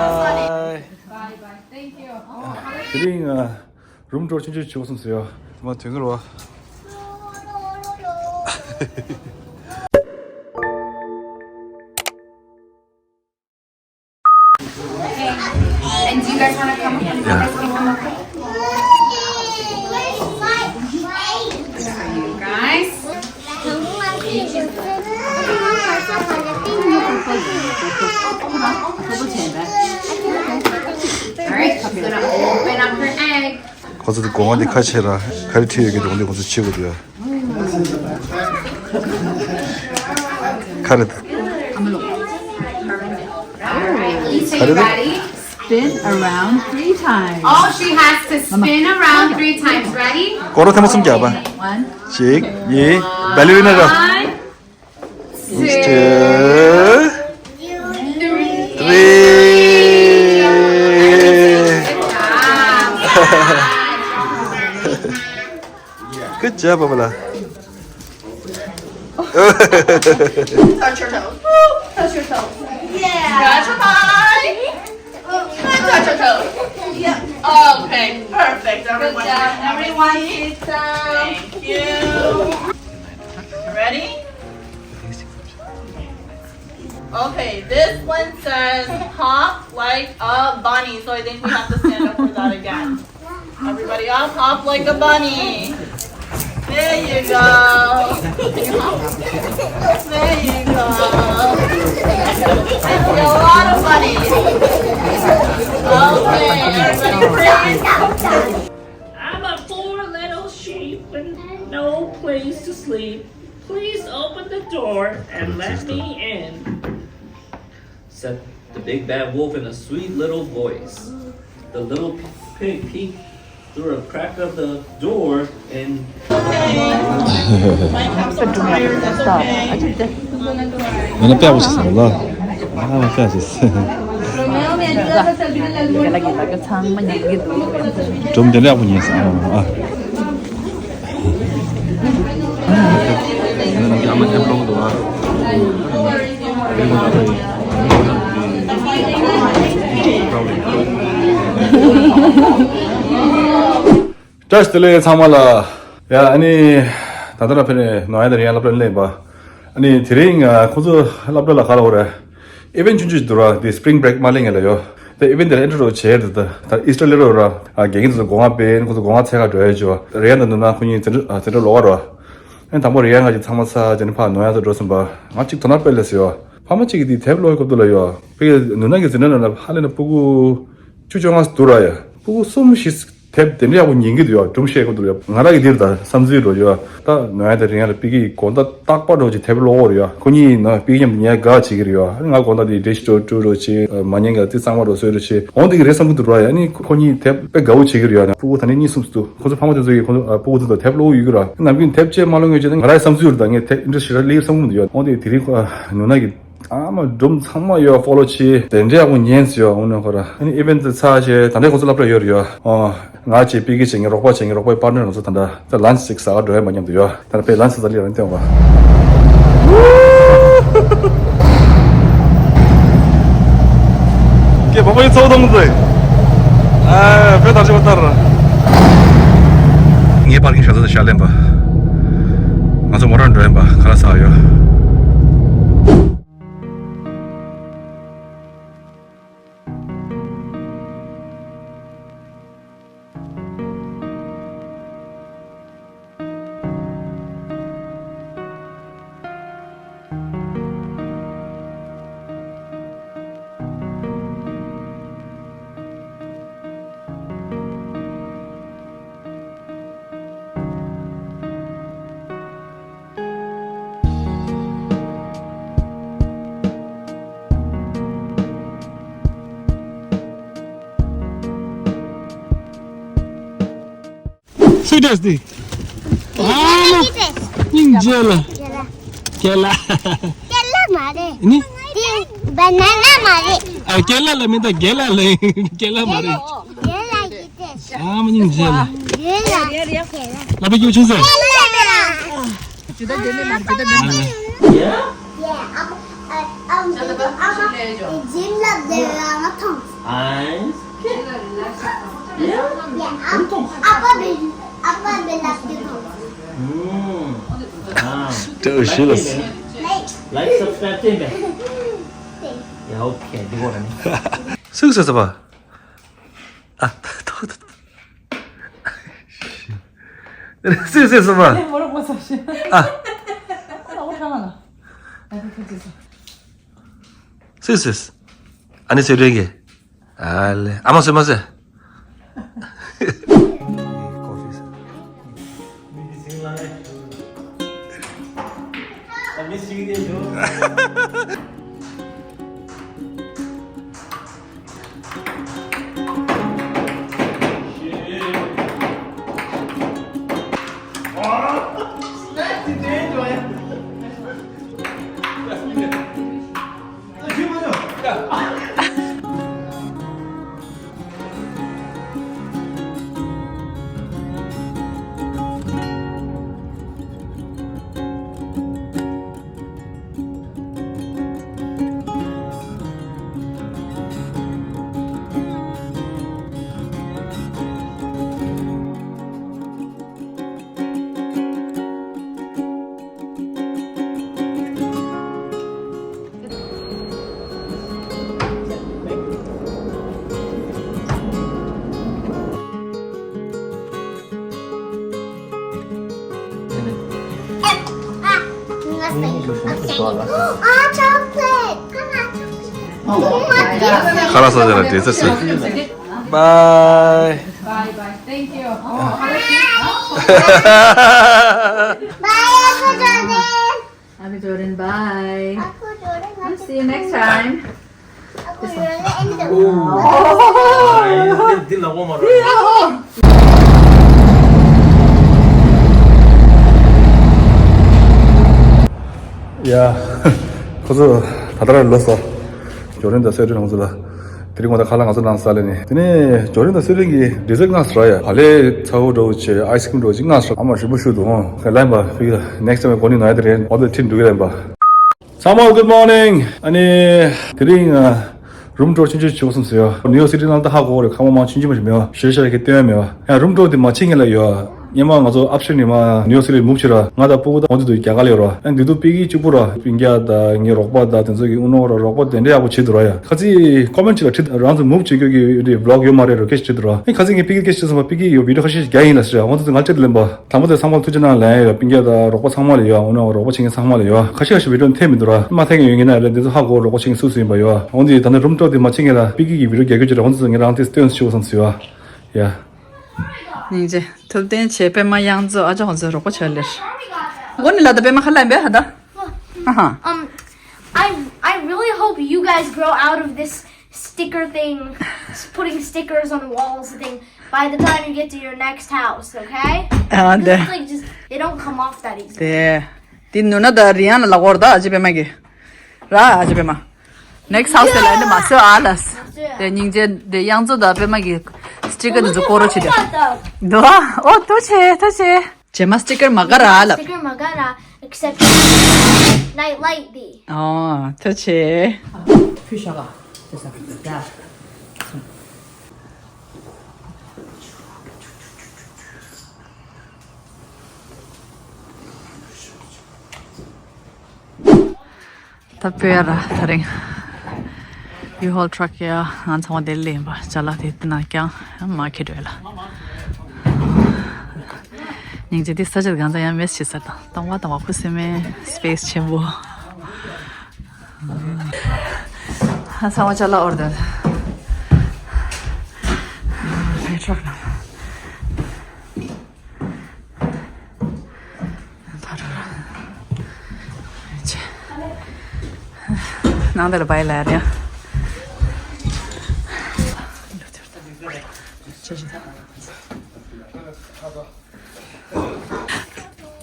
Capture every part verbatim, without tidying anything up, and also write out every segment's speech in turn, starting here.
Bye. Bye bye. Thank you. དེ་རིང་ང་རུམ་ཊུར་ཆུང་ཆུང་བྱེད་དགོས་བསམ་སོང་ཡ། མ་དོན་གྱི་རོ། And do you guys want to come up? You guys can come up. This is for you guys. All right, she's gonna open up her egg. ཁོ་ཚོ་དེ་སྒོ་ང་དེ་ཁ་ཕྱེ་ར་ག་རེ་ཁྲིད་ཡོད་ཀྱི་འདུག་འདི་ཁོ་ཚོ་ཕྱེ་དགོས་འདུག་ཡ། ཁ་རེད། ཁ་རེད། Spin around three times. Oh, she has to spin around three times. Ready? སྐོར་ར་ཐེངས་མ་གསུམ་རྒྱག་པ། One. གཅིག་གཉིས། བེ་ལེ་རི་ན་ར། Two, three. Good job, Pamela. Touch your toes. Touch your toes. Yeah. Touch your thigh. Touch your toes. Yeah. Okay, perfect. Everyone, everyone sit down. Thank you. Ready? Okay, this one says hop like a bunny, so I think we have to stand up for that again. Everybody else, hop like a bunny. There you go. There you go. That's a lot of bunnies. Okay, everybody, please. I'm a poor little sheep with no place to sleep. Please open the door and let me in, said the big bad wolf in a sweet little voice. The little pig peeked through a crack of the door and ང་ལ་དཔེ་བོ་ཞིག་ཟེར་ལ། ང་ལ་དཔེ་ཞིག་ཟེར། སྒྲོམ་དེ་འདྲ་ཡག་པོ་ཉན་སོང་ཨ། ཨ་མ་ཐེབས་ལོང་འདུག་ཨ། བཀྲ་ཤིས་བདེ་ལེགས་ཚང་མ་ལ། ཡ་ཨ་ནི། ད་ལྟ་ར་ཕེ་ནས་ནོ་ཡ་དང་རི་ཡན་སློབ་གྲྭ་ནས་སླེབས་པ། ཨ་ནི་དེ་རིང་ཁོ་ཚོ་སློབ་གྲྭ་ལ་ག་ལ་འོ་རེད། ཨི་ཝེན་ཊི་ཆུང་ཆུང་ཞིག་འདུག་ར། དེ་སི་པི་རིང་བྷི་རེག་མ་སླེབས་སྔོན་ལ་ཡོད། དེ་ཨི་ཝེན་ཊི་དེ་ལ་ཨེན་ཊི་རོ་བྱས་དེ་ད་ཨི་སི་ཊར་སླེབས་རོགས་ར། རྒན་རྒན་ཚོ་སྒོ་ང་སྤེལ། ཁོ་ཚོ་སྒོ་ང་འཚོལ་ག་འགྲོ་ཡ་བྱོས། རི་ཡན་དང་ནུ་ན་ཁོ་གཉིས་འཛིན་གྲྭ་འཛིན་གྲྭ་ལོགས་ཀ་ར། ཨ་ནི་དང་པོ་རི་ཡན་ང་གཅིག་ཚང་མ་ཚར་རྗེས་ནི་ཕར་ནོ་ཡ་ཚོ་འགྲོ་ཟིན་པ། ང་གཅིག་དོ་སྣང་སྤེལ་ལས་ཟེར་བ། ཕ་མ་གཅིག་གིས་དེ་དེབ་ཀློག་གི་སྐབས་དུས་ལ་ཡོད། ཕ་གི་ནུ་ན་གི་འཛིན་གྲྭ་ནང་ལ་ཧ་ལས་ན་སྤུ་གུ་བཅུ་བཅོ་ལྔ་འདུག་ར་ཡ། སྤུ་གུ་གསུམ་བཞི་དེབ་དེ་འདྲ་ཡག་པོ་ཉན་གི་འདུག་ཡ། སྒྲུང་བཤད་གི་འདུག་ཡ། ང་རང་གི་འདིར་ད་བསམ་ཚུལ་འགྲོ་ཡ། ད་ནོ་ཡ་དང་རི་ཡན་ལ་ཕ་གི་དགོང་དག་རྟག་པར་འགྲོ་ཅིག་དེབ་ཀློག་གི་རེད་ཡ། ཁོ་གཉིས་ན་ཕ་གི་མཉམ་དུ་ཉལ་དགའ་བྱེད་ཀྱི་རེད་ཡ། ང་དགོང་དག་དེ་འགྲེལ་བཤད་སྤྲོ་སྤྲོ་རོགས་བྱེད། མ་ཉན་ག་ཙི་གཙང་མ་རོགས་བཟོས་རོགས་བྱེད། འོང་དེ་གི་རེད་བསམ་གི་འདུག་ར་ཡ། ཨ་ནི་ཁོ་གཉིས་དེབ་དཔེ་དགའ་བོ་བྱེད་ཀྱི་རེད་ཡ། སྤུ་གུ་ད་ནི་གཉིས་གསུམ་འདུག་ཁོ་ཚོ་ཕ་མ་དེ་ཚོ་གི་ཁོ་ཚོ་སྤུ་གུ་དེ་ཚོ་དེབ་ཀློག་ཡོད་ཀྱི་ར། ནམ་རྒྱུན་དེབ་ཅེས་མ་ཀློག་ཡོད་ཅེས་ན་ང་རའི་བསམ་ཚུལ་རེད། ད་ངས་དེབ་ཨིན་ཊི་རེ་སི་ཊི་ཞིག་རག་ལེ་བསམ་གི་མི་འདུག་ཡ། འོང་དེ་དེ་རིང་ཁོ་ནུ་ན་གི་ཨ་མ་སྒྲུང་ཚང་མ་ཡོད་ཕོ་ལོ་བྱེད། དེ་འདྲ་ཡག་པོ་ཉན་ཟེར་ཡོད། འོ་ན་ཁོ་ར་ཨ་ནི་ཨི་ཝེན་ཊི་དེ་ཚར་བྱས་ད་ལྟ་ཁོ་ཚོ་སློབ་གྲྭ་ཡོད་རེད་ཡ། ཨོ་ང་བྱེད་པི་ཀི་བྱེད་ངའི་རོགས་པ་བྱེད་ངའི་རོགས་པའི་པར་ནར་ང་ཚོ་ད་ལྟ་ད་ལན་ཆི་ཞིག་ཟ་ག་འགྲོ་ཡ་མ་ཉམས་འདུག་ཡ། ད་ལྟ་པའི་ལན་ཆི་ཟ་ལི་རང་སྟོན་པ། ཀེ་བོ་བོའི་ཚོགས་གཏོང་མཛད། ཨ་བོད་དར་ཆེ་བ་ལྟར། ངའི་པར་ཀིང་ཞག་ཚོད་ཤར་ལེན་པ། ང་ཚོ་མོ་རང་འགྲོ་ཡིན་པ་ག་ལ་ཟ་ཡོད། སུས་འདྲེས་ཏེ། ཨ་མ། སྙིང་རྗེ་ལ། ཀེ་ལ། ཀེ་ལ་མ་རེད། ནི། དེ་བ་ན་ན་མ་རེད། ཨ་ཀེ་ལ་ལ་མི་ད་ཀེ་ལ་ལ། ཀེ་ལ་མ་རེད། ཀེ་ལ་ཡིན་ཏེ། ཨ་མ་སྙིང་རྗེ་ལ། ཀེ་ལ། ལ་པའི་ཀྱུ་ཆུང་ཟེར། ཀེ་ལ། ཇི་ལྟ་དེ་ནི་མ་ཇི་ལྟ་དེ་ནི། Yeah, I'm, I, Ama Jim love the Ramaton. Eyes. Yeah. Yeah. Apa bil apa bil love the Tom. Hmm. Ah. Like, like, subscribe to him. Yeah, okay. Success apa? ཨ། ཐོག་ཐོག་སུས་སུས་སུ་མ། ཨ། སུས་སུས། ཨ་ནི་སུས་རེད་གི། ཨ་ལེ། ཨ་མ་སུས་མ་སུས། ཁ་ལག་ཟ་བྱས་ལ་འདྲེ་ཚར་སོང་། Bye. Bye bye. Thank you. Bye, Uncle Jordan. Uncle Jordan, bye. Uncle Jordan, I'll see you next time. Uncle Jordan, in the འདི་ལ་འོ་མ་ར། ཡ། ཁོ་ཚོ་ད་ལྟ་ར་ལོས་སོ། ཇོ་རིན་དང་སེ་ཏྲིན་ང་ཚོ་ལ། དེ་རིང་ང་ཚོ་ཁ་ལག་ང་ཚོ་ནང་ས་ལེ་ནི། དེ་ནས་ཇོ་རིན་དང་སེ་ཏྲིན་གྱི་ཌི་ཟར་ཊི་མངགས་སོང་ར་ཡ། བག་ལེབ་ཚ་བོ་འདྲ་བོ་བྱས། ཨའི་སི་ཀྲིམ་འདྲ་བོ་ཅིག་མངགས་སོང་། ཨ་མ་ཞིམ་པོ་ཞིག་འདུག་ཨོ། ཁ་ལག་པ་ཕི་ལ་ནེགསི་ཊའིམ་གོ་ནི་ན་ཡ་དེ་རེད། ཨོ་དེ་ཁྲིད་འགྲོ་གི་རེད་པ། ཚང་མ་good morning། ཨ་ནི། དེ་རིང་ཨ། རུམ་ཊུར་ཆུང་ཆུང་བྱེད་དགོས་བསམ་སོང་ཡ། ནིའུ་ཡོག་སི་ཊི་ནང་ད་ཧ་གོ་རེད། ཁ་མ་མང་ཆུང་ཆུང་མ་ཞིག་མེད་པ། ཞེ་ཤ་གི་སྟོན་མེད་པ། ཡང་རུམ་ཊུར་དེ་མ་ཕྱིན་ངེས་ལ་ཡོད། སྔོན་མ་ང་ཚོ་ཨབ་སི་ཊི་ནས་མ་ནིའུ་ཡོག་སི་ཊི་ལ་ང་དང་སྤུ་གུ་དང་ང་ཚོ་དུ་རྒྱ་གར་ལ་ཡོད་ར། ཨ་འདི་དུ་པི་ཀི་གཅིག་པུ་ར། སྤུན་ཀྱག་དང་ངའི་རོགས་པ་དང་དེ་ཚོ་གི་ཨུ་ནོ་ར་རོགས་པ་དེ་འདྲ་ཡག་པོ་བྱེད་འདུག་ར་ཡ། ཁ་ཚིག་ཀོ་མེན་ཊི་ཅིག་ལ་ཁྲིད། རང་ཚོ་མུབ་བྱེད་རྒྱུ་གི་རི་བི་ལོག་ཡོད་མ་རེད་རོ་སྐད་ཆ་བྱེད་འདུག་ར། ཨ་ཁ་ཚིག་ངས་པི་ཀི་སྐད་ཆ་བྱེད་སོང་བ། པི་ཀི་ཡོད་བི་ཌི་ཡོ་ཁ་ཤས་ཤིག་རྒྱག་ཡིན་ལ་ཟེར་ར། ང་ཚོ་དུ་ང་ལྕེ་དུ་ལེན་པ། དང་པོ་དེ་ཚང་མ་ལ་ཐུགས་རྗེ་གནང་ལན་ཡོད། སྤུན་ཀྱག་དང་རོགས་པ་ཚང་མ་ལ་ཡོད། ཨ་ནི་རོགས་པ་བྱེད་མཁན་ཚང་མ་ལ་ཡོད། ཁ་ཤས་ཁ་ཤས་བི་ཌི་ཡོ་ཐེབས་མི་འདུག་ར། མ་ཐེབས་མཁན་ཡོད་ངེས་ན་རེད། འདི་ཚོ་ཧ་གོ་རོགས་པ་བྱེད་མཁན་སུ་སུ་ཡིན་པ་ཡོད། འོན་ཏེ་ད་ནི་རུམ་ཊུར་དེ་མ་ཕྱིན་ངེས་ལ་པི་ཀི་གི་བི་ཌི་ཡོ་རྒྱག་རྒྱུ་ཅིག་ར། འོན་ཏེ་ངས་རང་དེ་སྟོན་ཞུ་བསམ་སོང་ཡ། ཡ། སྙིང་རྗེ། ཐུབ་བསྟན་བྱས་པད་མ་གཡང་མཛོད་ཨ་ཅག་ཁོང་ཚོས་རོགས་པ་བྱས་ལེར། འགོ་ནི་ལ་ད་པད་མ་ཁ་ལ་ཡིན་པས་ཧ་ད། ཨ་ཧ། Um, I I really hope you guys grow out of this sticker thing, s- putting stickers on walls thing, by the time you get to your next house, okay? ཨ་འདི། It's like just, they don't come off that easy. དེ། དེ་ནུ་ན་ད་རི་ཡང་ལ་ལ་གོར་ད་ཨ་ཅེ་པད་མ་གི། ར་ཨ་ཅེ་པད་མ། Next house དེ་ལ་ནི་མ་སོ་ཨ་ལ། དེ་སྙིང་རྗེ་དེ་གཡང་མཛོད་ད་པད་མ་གི་སི་ཊི་ཀར་དེ་ཚོ་སྐོར་རོ་བྱེད་དེ། འདུག་ཨ། ཨོ་ཐུགས་རྗེ་ཆེ་ཐུགས་རྗེ་ཆེ། རྗེས་མ་སི་ཊི་ཀར་མ་དགའ་ར་ལབ། སི་ཊི་ཀར་མ་དགའ་ར། except night light དེ། ཨོ་ཐུགས་རྗེ་ཆེ། ཕུ་ཤ་ག་དེ་ས་ཡ། ད་བོད་ཡ་ར་ད་རིང་ཡུ་ཧོལ་ཊར་ཀ་ཡ་ང་ཚང་མ་ལྡི་ལི་ཡིན་པ། ཅ་ལག་དེ་དེ་ན་རྐྱང་མ་ཁེ་འགྲོ་ལ། སྙིང་རྗེ་དེ་ས་ཆ་གང་ཚང་ཡང་མེད་ཤེས་ས་དང་སྟོང་བ་དང་བ་ཁུ་སེ་མེ་སི་པེ་སི་ཆེན་པོ། ཧ་ཚང་མ་ཅ་ལག་ཨོར་ཌར། ཕའི་ཊྲག་ནང་། ནང་དེར་བའི་ལ་རེད།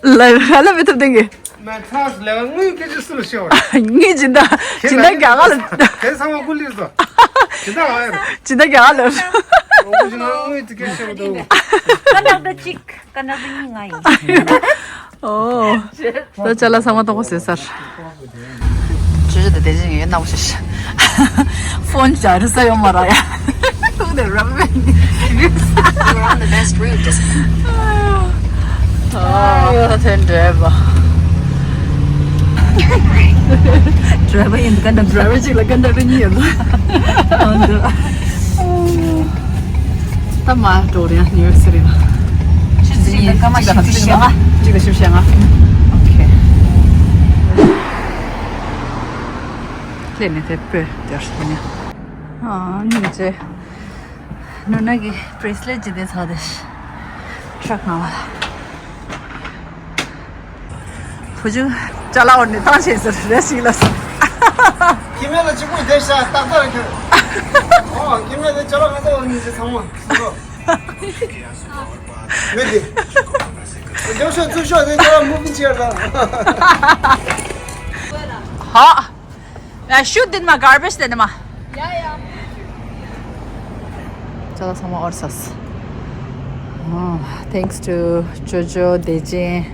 ལ་ཧ་ལ་མི་ཐུབ་དེང་གི། མ་ཚང་ལ་དངུལ་སྐད་ཆ་སུ་ལ་ཤོར། དངུལ་སྦྱིན་བདག་སྦྱིན་བདག་རྒྱ་གར་ལ། དེ་ཚང་མ་ཀུ་ལི་བཟོ། སྦྱིན་བདག་ཨ་ཡ། སྦྱིན་བདག་རྒྱ་གར་ལ། ཨོ་ཇི་ནལ་དངུལ་དེ་སྐད་ཆ་བཟོ། ཀ་ན་ཌ་གཅིག་ཀ་ན་ཌ་གཉིས་ང་ཡིན། ཨོ། ད་ཅ་ལག་ཚང་མ་གཏོང་དགོས་ཟེར་སར། ཞུ་ཞུ་དེ་དེ་བཞིན་ཡོད་ན་བ་ཞུ་ཞུ། ཕོན་ཅར་ས་ཡོང་མ་ར་ཡ། ཁུག་དེ་རབ་བས། You're on the best route. ཨ་ཡོ་ད་ཐོན་འདྲེ་བ། Turn right. ཌ་རའི་བར་ཡིན་ག་འདྲ་ཌ་རའི་བར་གཅིག་ལ་ག་འདྲ་རེ་གཉིས་ཡོད་པ། ཨང་དུ། ད་མ་འགྲོ་རེད་ཡ་ནིའུ་ཡོག་སི་ཊི་ལ། ཕྱི་ཚེས་གཅིག་དང་ཕྱི་ཚེས་ཞེ་ལྔ། གཅིག་དང་ཕྱི་ཚེས་ཞེ་ལྔ། ཨོ་ཁེ། ལྷན་ནས་དེ་སྤོས་དེར་ཡིན་ཡ། ཨ་ནི་ཚེ། ནོར་ན་གི་བྷེ་རེ་སི་ལེ་ཊི་ཅིག་དེ་ཚ་དེ། ཤག་ང་བ། བུ་ཆུང་ཅ་ལག་འོར་ནས་བཏང་བྱས་ཟེར་རེ་ཞིག་ལ་སོང་། ཁྱི་མེད་ལ་གཅིག་པུ་བསྡད་ཤག་ཏག་ཏག་ཁྱོད། ཨོ་ཁྱི་མེད་ལ་ཅ་ལག་ང་ཚོ་འོར་ནས་ཚང་མ་སོང་རོགས། མེད་དེ། རྒྱབ་ཤོག་ཚུར་ཤོག་དེ་ཅ་ལག་མུ་བི་ཅེར་ལ། ཧ། ཡ་ཤུ་དེ་ནི་མ་གར་བེཇ་དེ་ནི་མ། ཡ་ཡ། ཅ་ལག་ཚང་མ་འོར་སོང་། ཨོ། Thanks to ཅོ་ཅོ། བདེ་ཆེན།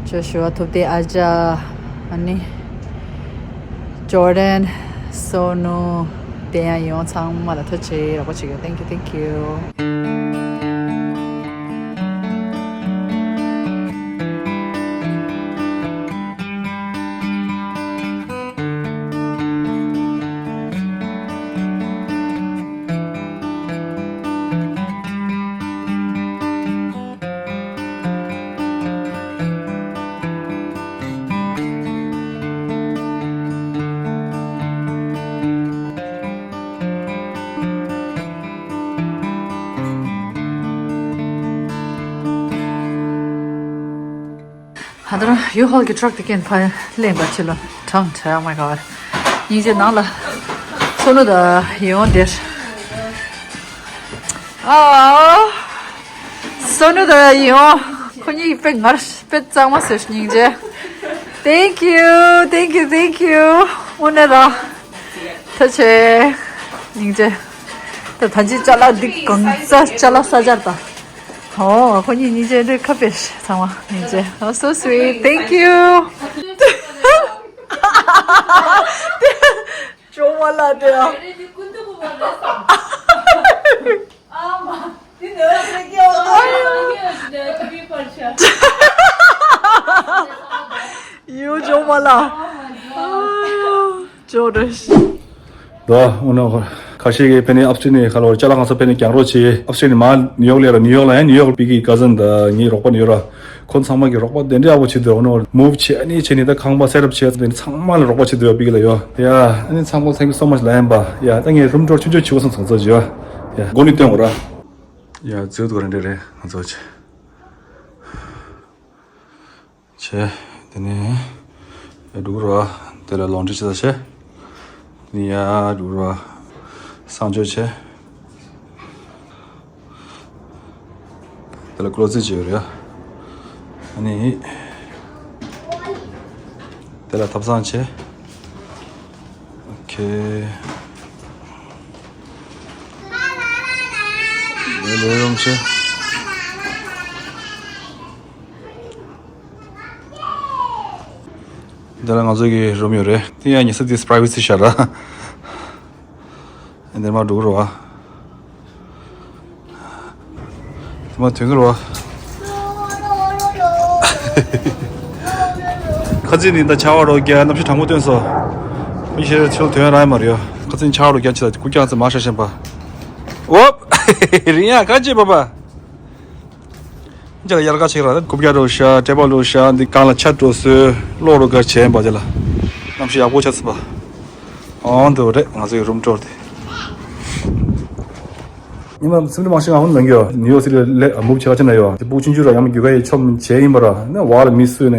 ཅོ་ཤུ་ཨ། ཐུབ་བསྟན། ཨ་ཅག་ཨ་ནི། ཇོར་ཌན། སོ་ནུ། དེ་ཡང་ཡོང་ཚང་མ་ལ་ཐུགས་རྗེ་ཆེ་རོགས་པ་བྱེད་ཀྱི་ཡོད། Thank you, thank you. ཧ་ད་ར་ཡུ་ཧོལ་གྱི་ཊྲག་དེ་ཀན་ཕ་ལེན་པ་ཆེ་ལ་གྲང་ཆ་ཡ། Oh my god. སྙིང་རྗེ། ནང་ལ་སོ་ནུ་དང་ཡོང་དེར། ཨ། སོ་ནུ་དང་ཡོང་ཁོ་གཉིས་དཔེ་ངར་དཔེ་གཙང་མ་བཟོས། སྙིང་རྗེ། Thank you, thank you, thank you. དངོས་གནས་ར། ཐུགས་རྗེ་ཆེ། སྙིང་རྗེ། ད་ད་ཅི་ཅ་ལག་འདི་གང་ས་ཅ་ལག་ས་ཆར་ད། ཨོ་ཁོ་གཉིས་སྙིང་རྗེ་འདྲེ་ཁ་པེ་ཚང་མ་སྙིང་རྗེ། Oh, so sweet. Thank you. ཇོ་མ་ལ་དེ་ཨ། ཡོ་ཇོ་མ་ལ། ཇོ་རེ། ད་འོ་ན་ཁ་ཤས་ཀྱིས་ཕེ་ནི་ཨབ་སི་ཊེཊ་ནས་ཁ་ལོ་ཅ་ལག་ཁང་ས་ཕེ་ནི་རྒྱག་རོགས་བྱེད། ཨབ་སི་ཊེཊ་ནས་མ་ནིའུ་ཡོག་ལ་ཡོད་ར། ནིའུ་ཡོག་ལ་ཡང་ནིའུ་ཡོག་པི་གི་ཀ་ཛིན་དང་ངའི་རོགས་པ་ནི་ཡོད་ར། ཁོ་ཚང་མ་གི་རོགས་པ་དེ་འདྲ་ཡག་པོ་བྱེད་འདུག་འོ་ན་མུ་བ་བྱེད། ཨ་ནི་བྱེད་ནི་ད་ཁང་པ་སེ་ཊ་ཨབ་བྱེད། ཚང་མ་ལ་རོགས་པ་བྱེད་འདུག་ཡ། པི་གི་ལ་ཡོད་ཡ། ཨ་ནི་ཚང་མ་thank you so much ལ་ཡིན་པ་ཡ། ད་ངའི་རུམ་ཊུར་ཆུང་ཆུང་བྱེད་དགོས་སོང་། ཚོང་ཚོགས་བྱེད་ཡ། མགོ་ནས་སྟོན་དགོས་ར། ཡ་ཛིའུ་དུ་རེ་འདྲ་རེད། ང་ཚོ་བྱེད། བྱས། དེ་ནས་ཡར་འགྲོ་གི་རེད་བ། དེ་ལ་ལོན་ཌི་རི་བྱེད་ས་བྱས། དེ་ནས་ཡར་འགྲོ་གི་རེད་བ། གསང་སྤྱོད་བྱས། དེ་ལ་ཀོ་ལོ་ཛེཊ་བྱས་ཡོད་རེད་ཡ། ཨ་ནི། དེ་ལ་ཐབ་ཚང་བྱས། ཨོ་ཁེ། ལས་ལས་རུམ་བྱས། འདི་ལ་ང་ཚོ་གི་རུམ་ཡོད་རེད། དེ་ཡང་ཉེ་ས་དེ་པ་རའི་ཝེ་སི་ཤར་ར། འདིར་མར་འགྲོ་གི་རེད་བ། དེ་མར་ཐོན་གི་རེད་བ། ཁ་ཚིག་ནི་ད་ཆར་པ་རོ་རྒྱག་གནམ་གཤིས་གྲང་མོ་སྟོན་སོང་། མི་ཤེས་ཆུ་ཐོན་ར་མ་རེད་ཡོ། ཁ་ཚིག་ཆར་པ་རོ་རྒྱག་ཆེ་ད་ཀུ་ཀྱང་ཚེ་མ་ཤ་ཞན་པ། ཨོབ། རིང་ཡ་ཁ་ཅིག་པ་པ། ཅག་དབྱར་ཁ་ཆེ་ར་རྐུབ་བཀྱག་འགྲོ་ཤ། ཊེ་བལ་འགྲོ་ཤ། འདི་གང་ལ་ཆ་འགྲོ་སོ། གློག་རུ་ག་བྱས་པ་དེ་ལ། གནམ་གཤིས་ཡག་པོ་ཆགས་སོང་པ། ཨོང་དུ་རེད་ང་ཚོའི་རུམ་ཊུར་དེ། ཉི་མ་སེམས་ཁྲལ་མང་ཤོས་ང་ཧོན་ལང་གི་ཡོད། ནིའུ་ཡོག་སི་ཊི་ལ་མུ་བ་བྱེད་ག་ཕྱིན་ན་ཡོད། དེ་སྤུ་གུ་ཆུང་ཆུང་ར་ཡང་མ་རྒྱུག་ག་ཡི་ཆོམ་བྱས་ཡིན་པ་ར། ན་བ་ལ་མི་སུ་ནས་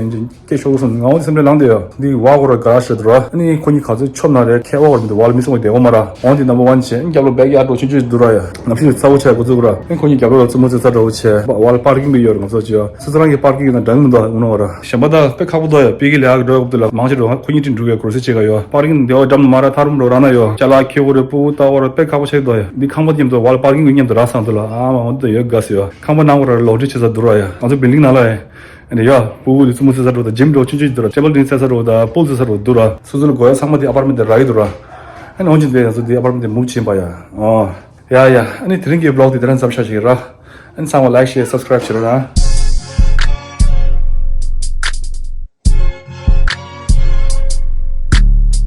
སྐད་ཤོར་སོང་། ང་ཧོན་སེམས་ཁྲལ་ལངས་དེ་ཡོད། འདི་བ་གོ་ར་ག་ར་ཤི་འདུག་ར། ཨ་ནི་ཁོ་གཉིས་ག་ཚོད་ཆོམ་ན་རེད། ཁེ་བ་གོ་ར་འདི་བ་ལ་མི་སོང་བ་བསྡད་གོ་མ་ར། འོང་དེ་ནམ་བར་ཝན་བྱས། རྒྱབ་ལོ་བེག་ཡར་འགྲོ་ཆུང་ཆུང་འདུག་ར་ཡ། ནམ་ཤི་ཚ་བོ་ཆགས་འགོ་བཙུགས་ར། ཨ་ནི་ཁོ་གཉིས་རྒྱབ་ལོ་ལ་བཙུན་མོ་ཚོས་ཚ་འདྲ་བོ་བྱས། བ་ལ་པར་ཀིང་གི་ཡོད་རེད་ང་ཚོ་ཅི་ཡ། སོ་སོ་རང་གི་པར་ཀིང་གི་དང་འདྲ་མི་འདུག་འོ་ན་བ་ར། གཞན་པ་ད་དཔེ་ཁག་པོ་འདུག་ཡ། པི་གི་ལས་ཀ་འགྲོ་སྐབས་དུ་ལ་མང་ཆེ་འགྲོ་ཁོ་གཉིས་ཁྲིད་འགྲོ་གི་གོར་སི་བྱེད་ག་ཡོད། པར་ཀིང་འདི་བ་འགྲམ་མ་ར་ཐ་རུམ་འགྲོ་ར་ན་ཡོད། ཅ་ལག་ཁྱེར་དགོས་རེད། སྤུ་གུ་ལྟ་དགོས་རེད། དཔེ་ཁག་པོ་ཆགས་འདུག་ཡ། འདི་ཁང་པ་མཉམ་དུ་བ་ལ་པར་ཀིང་གི་མཉམ་དུ་རག་སོང་འདུག་ལ། ཨ་མ་འོ་འདི་ཡོད་དགའ་སི་ཡོད། ཁང་པ་ནང་གོ་ར་ལོག་འགྲིལ་བྱེད་ས་འདུག་ར་ཡ། ང་ཚོ་བིལ་ཌིང་ནང་ལ་ཡ། ཨ་ནི་ཡ། སྤུ་གུ་དེ་རྩེད་མོ་རྩེ་ས་འགྲོ་དང་། ཇིམ་འགྲོ། ཆུང་ཆུང་འགྲོ་དང་། ཊེ་བལ་ཊེ་ནིས་རྩེ་ས་འགྲོ་དང་། པུལ་རྩེ་ས་འགྲོ་འདུག་ར། སོ་སོ་ལ་དགོས་ཡ་ཚང་མ་དེ་ཨ་པར་མེན་ཊི་རག་གི་འདུག་ར། ཨ་ནི་འོན་ཀྱང་དེ་ང་ཚོ་དེ་ཨ་པར་མེན་ཊི་མུབ་བྱེད་པ་ཡ། ཨོ། ཡ་ཡ། ཨ་ནི་དེ་རིང་གི་བི་ལོག་དེ་དེ་རང་མཚམས་བཞག་བྱེད་ཀྱི་ར། ཨ་ནི་ཚང་མ་ལའིཀ་ཤེར་སབ་སི་ཀ་རའིབ་བྱེད་རོགས་གནང་།